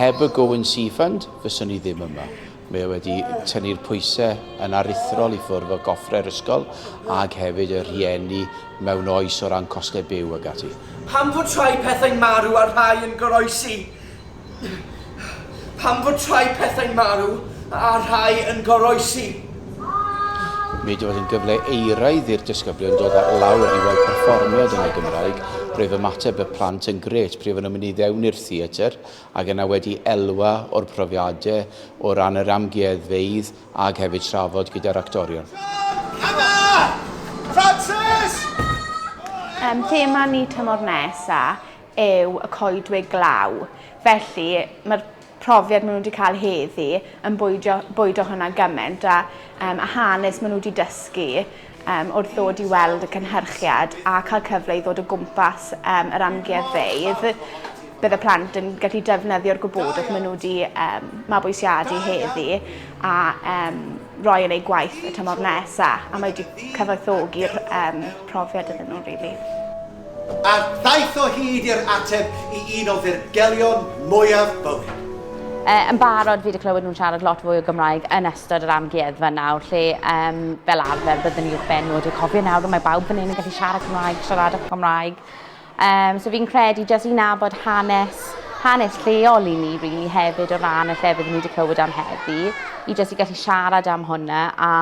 Heb y Go and See Fund, fyswn i ddim yma. Mae o wedi tynnu'r pwysau yn aruthrol i ffwrdd o goffre'r ysgol ag hefyd y rhieni mewn oes o ran costau byw ag ati. Pam fod rhai pethau'n marw a rhai yn goroesi? Pam fod rhai pethau'n marw a rhai yn goroesi? Mae wedi bod yn gyfle eiraidd i'r disgyblion dod lawr i weld perfformiad yn y Gymraeg. Roedd ymateb y plant yn grêt pryd oedden nhw'n mynd i fewn i'r theatr ac yna wedi elwa o'r profiadau o ran yr amgueddfeydd ag hefyd trafod gyda'r actorion. Hannah! Francis! Thema ni tymor nesa yw y coedwig glaw. Felly mae'r profiad maen nhw wedi cael heddi yn bwydio, bwydo hwnna gymaint a, um, a hanes maen nhw wedi dysgu um, wrth ddod i weld y cynhyrchiad a cael cyfle i ddod o gwmpas um, yr amgueddfeydd. Bydd y plant yn gallu defnyddio'r gwybodaeth maen nhw wedi um, mabwysiadu heddi a um, roi yn eu gwaith y tymor nesaf a mae wedi cyfoethogi'r um, profiad iddyn nhw, really. A ddaeth o hyd i'r ateb i un o ddirgelion mwyaf bywyd. Yn barod fi 'di clywed nhw'n siarad lot fwy o Gymraeg yn ystod yr amgueddfa nawr lle um, fel arfer byddwn ni uwchben nhw a dweud cofio nawr mae bawb fan hyn yn gallu siarad Cymraeg, siaradwch Cymraeg. Um, so fi'n credu jyst i nabod hanes, hanes lleol i ni really hefyd o ran y llefydd ni wedi clywed am heddi, i jyst i gallu siarad am hwnna a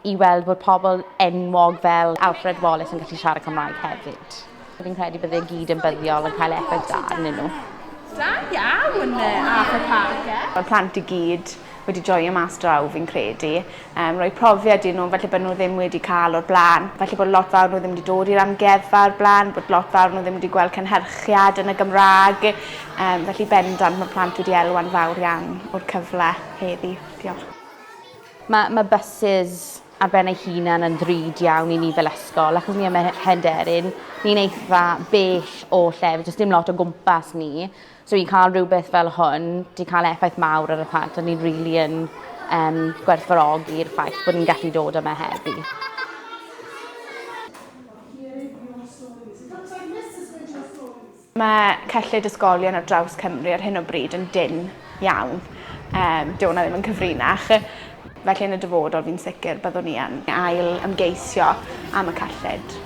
i weld bod pobl enwog fel Alfred Wallace yn gallu siarad Cymraeg hefyd. Fi'n credu bydde gyd yn buddiol yn cael effaith da arnyn nhw. Da iawn, Arthur Parker. Mae'r plant i gyd wedi joio mas draw fi'n credu. Um, rhoi profiad i nhw falle bod nhw ddim wedi cael o'r blaen. Falle bod lot fawr nhw ddim wedi dod i'r amgueddfa o'r blaen, bod lot fawr nhw ddim wedi gweld cynhyrchiad yn y Gymraeg. Um, felly bendant mae plant wedi elwa'n fawr iawn o'r cyfle heddi. Diolch. Mae, mae buses ar ben eu hunan yn ddrud iawn i ni fel ysgol, achos ni ym Mhenderyn, ni'n eitha bell o llefydd, does dim lot o gwmpas ni. So i cael rhywbeth fel hwn, di cael effaith mawr ar y plant, a ni'n rili yn um, gwerthfawrogi'r ffaith bod ni'n gallu dod yma heddi. Mae cyllid ysgolion ar draws Cymru ar hyn o bryd yn dynn iawn. Um, dyw hwnna ddim yn cyfrinach. Felly yn y dyfodol fi'n sicr byddwn ni yn ail ymgeisio am y cyllid.